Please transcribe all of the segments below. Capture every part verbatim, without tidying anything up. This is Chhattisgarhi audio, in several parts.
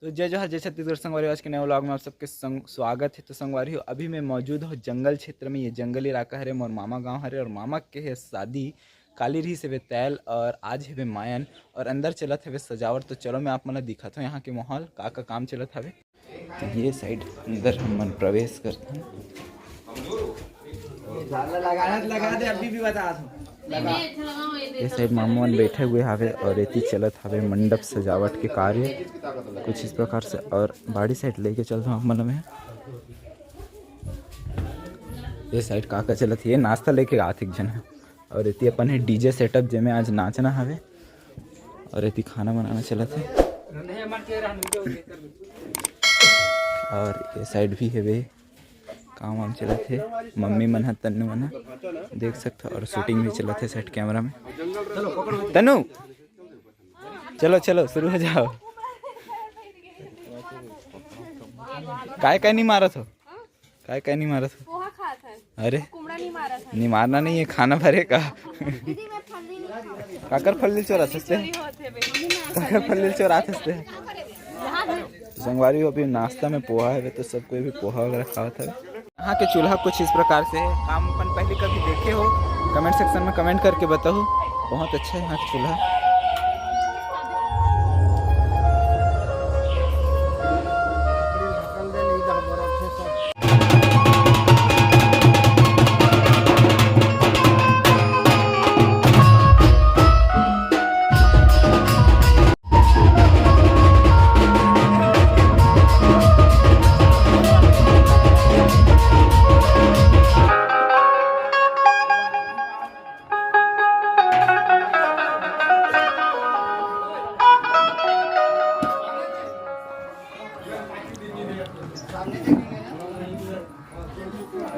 तो जय जोहार, जय छत्तीसगढ़ संगवारी हो, आज के नए vlog में आप सबके संग स्वागत है। तो संगवारी हो, अभी मैं मौजूद हूँ जंगल क्षेत्र में। ये जंगल इलाका हरे, मोर मामा गांव हरे और मामा के है शादी। काली रहिस हवे तैल और आज हवे मायन और अंदर चलत हवे सजावट। तो चलो मैं आप मन ला दिखात हूँ यहाँ के माहौल, का का काम चलत हवे। तो ये side अंदर हमन प्रवेश करथन। लगा दे, अभी भी बता दो। ये side मामू मन बैठे हुए हवे और एती चलत हवे मंडप सजावट के कार्य कुछ इस प्रकार से। और बाड़ी side लेके चलत हूँ आप मन में। ये side का का चलत हे, ये नाश्ता लेके आत एक जन है और एती अपन है DJ setup, जेमे आज नाचना हवे और एती खाना बनाना चलत है। और ये side भी हवे, काम वाम चलत हे, मम्मी मन ह, तन्नू मन ह, देख सकथव। और shooting भी चलत हे side camera में। तन्नू, चलो चलो, शुरू हो जाओ। काय काय नहीं मारत हो? काय काय नहीं मारत हो? पोहा खात है। अरे, कुमड़ा नहीं मारत है। नहीं मारना नहीं है, खाना भरे का। दीदी, मैं फल्ली नहीं खाऊँ। काकर फल्ली चोरात हस ते? चोरी होत है बे। काकर फल्ली चोरात हस ते? यहाँ है। संगवारी हो, अभी नाश्ता में पोहा है, तो सब कोई भी पोहा वगैरह खावत है। यहाँ के चूल्हा कुछ इस प्रकार से है। काम अपन पहले कभी देखे हो, comment section में comment करके बताओ। बहुत अच्छा है यहाँ का चूल्हा।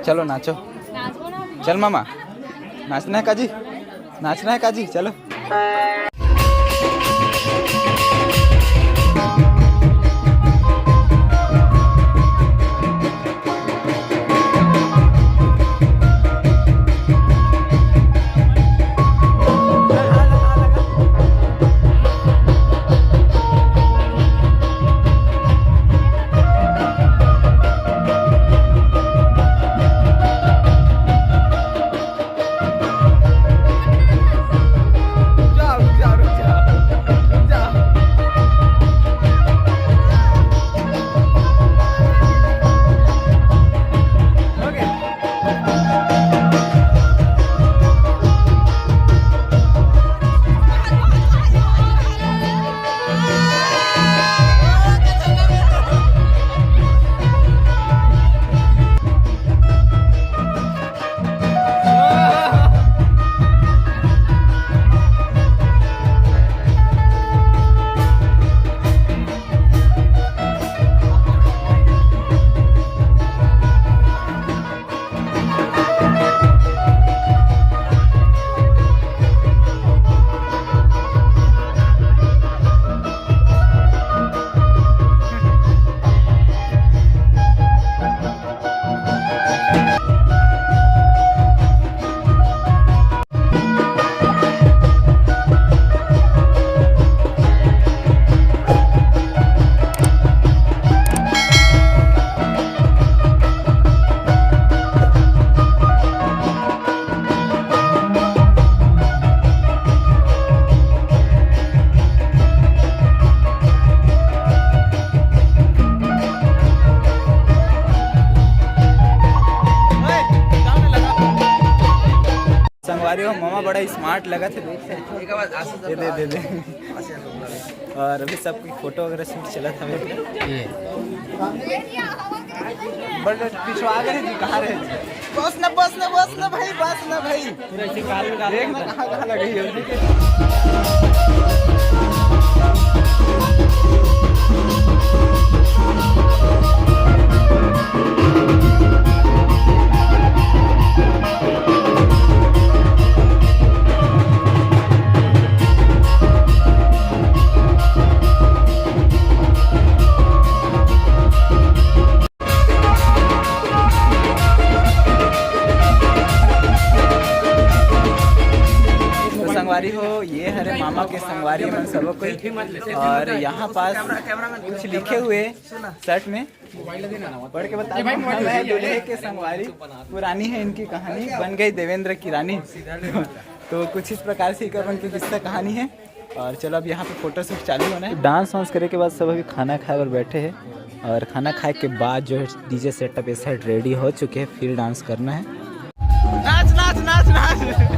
चलो नाचो। चल मामा, नाचना है काजी, नाचना है काजी, चलो। संगवारी हो, मामा बड़ा smart लगत हे, देख सकते हो। दे, दे, दे, दे। और अभी सब कोई photo वगैरह shoot चलत हवे। बड़ पिछवा गए जी, कहाँ रहे? बस न, बस न, बस न भाई, बस न भाई। पूरा इसी कार में डाल देख ना, कहाँ, कहाँ लगे ये। तो संगवारी हो, ये हरे मामा के संगवारी मन सब कोई, और यहाँ पास कुछ लिखे हुए शर्ट में पढ़ के बता, मैं दूल्हे के संगवारी, पुरानी है इनकी कहानी, बन गई देवेंद्र की रानी। तो कुछ इस प्रकार से ही अपन की किस्सा कहानी है। और चलो, अब यहाँ पे फोटो शूट चालू होना है। डांस वांस करे के बाद सब अभी खाना खाए बर बैठे हैं, और खाना खाए के बाद जो है डीजे सेटअप इस साइड रेडी हो चुके हैं, फिर डांस करना है। नाच, नाच, नाच, नाच।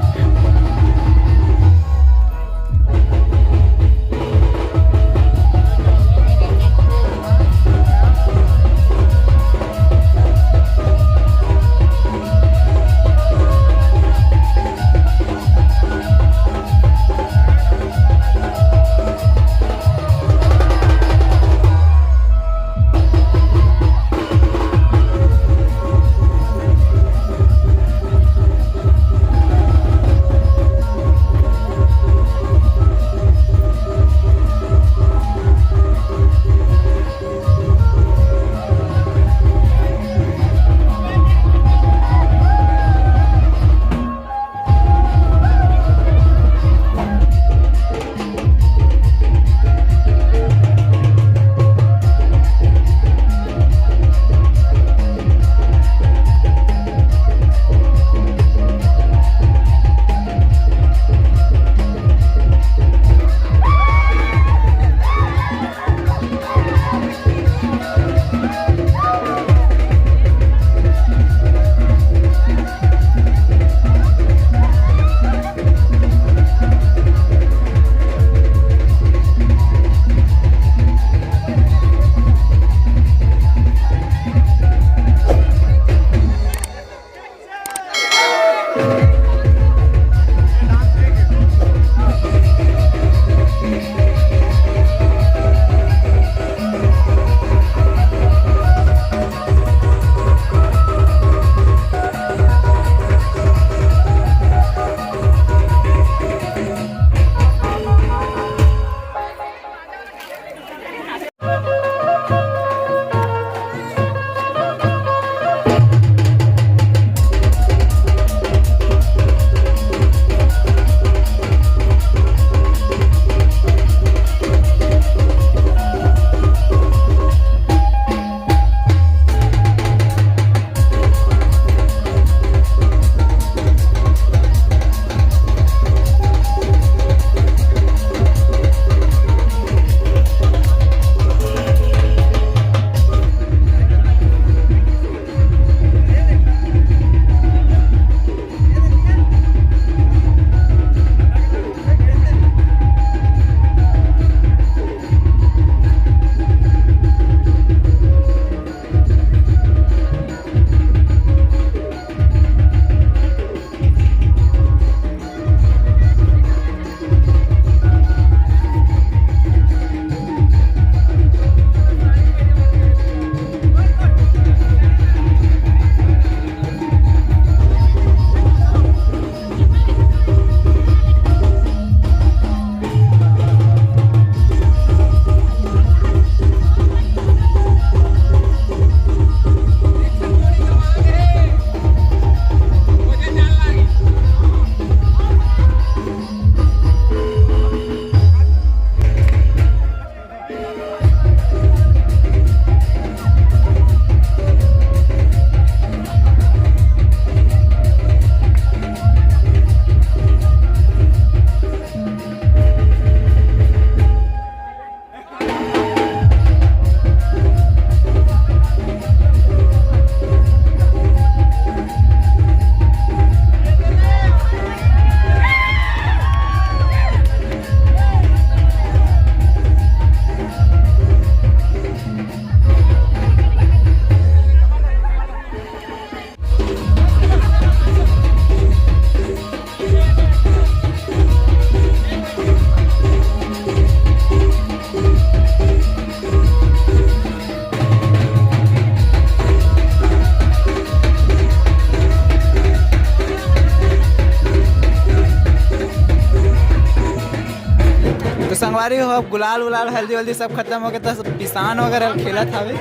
तो संगवारी हो, अब गुलाल उलाल, हल्दी वल्दी सब खत्म हो गए, तो सब पिसान वगैरह खेलत हवे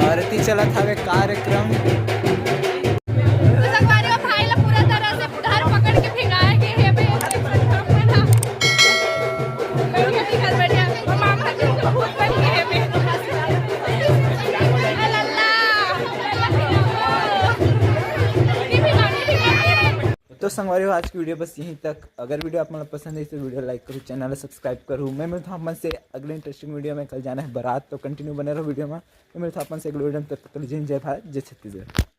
और एती चलत हवे कार्यक्रम। तो संगवारी हो, भाई ला पूरा तरह से उधार पकड़ के भिंगाए गए हे अबे। संगवारी हो, आज की वीडियो बस यहीं तक। अगर वीडियो आप मन ला पसंद आई तो वीडियो लाइक करू, चैनल ला सब्सक्राइब करू। मैं मिलता हूँ आप मन से अगले इंटरेस्टिंग वीडियो में। कल जाना है बारात, तो कंटिन्यू बने रहो वीडियो में। मैं मिलता हूँ आप मन से अगले वीडियो में। तब तक के लिए जय हिंद, जय भारत, जय छत्तीसगढ़।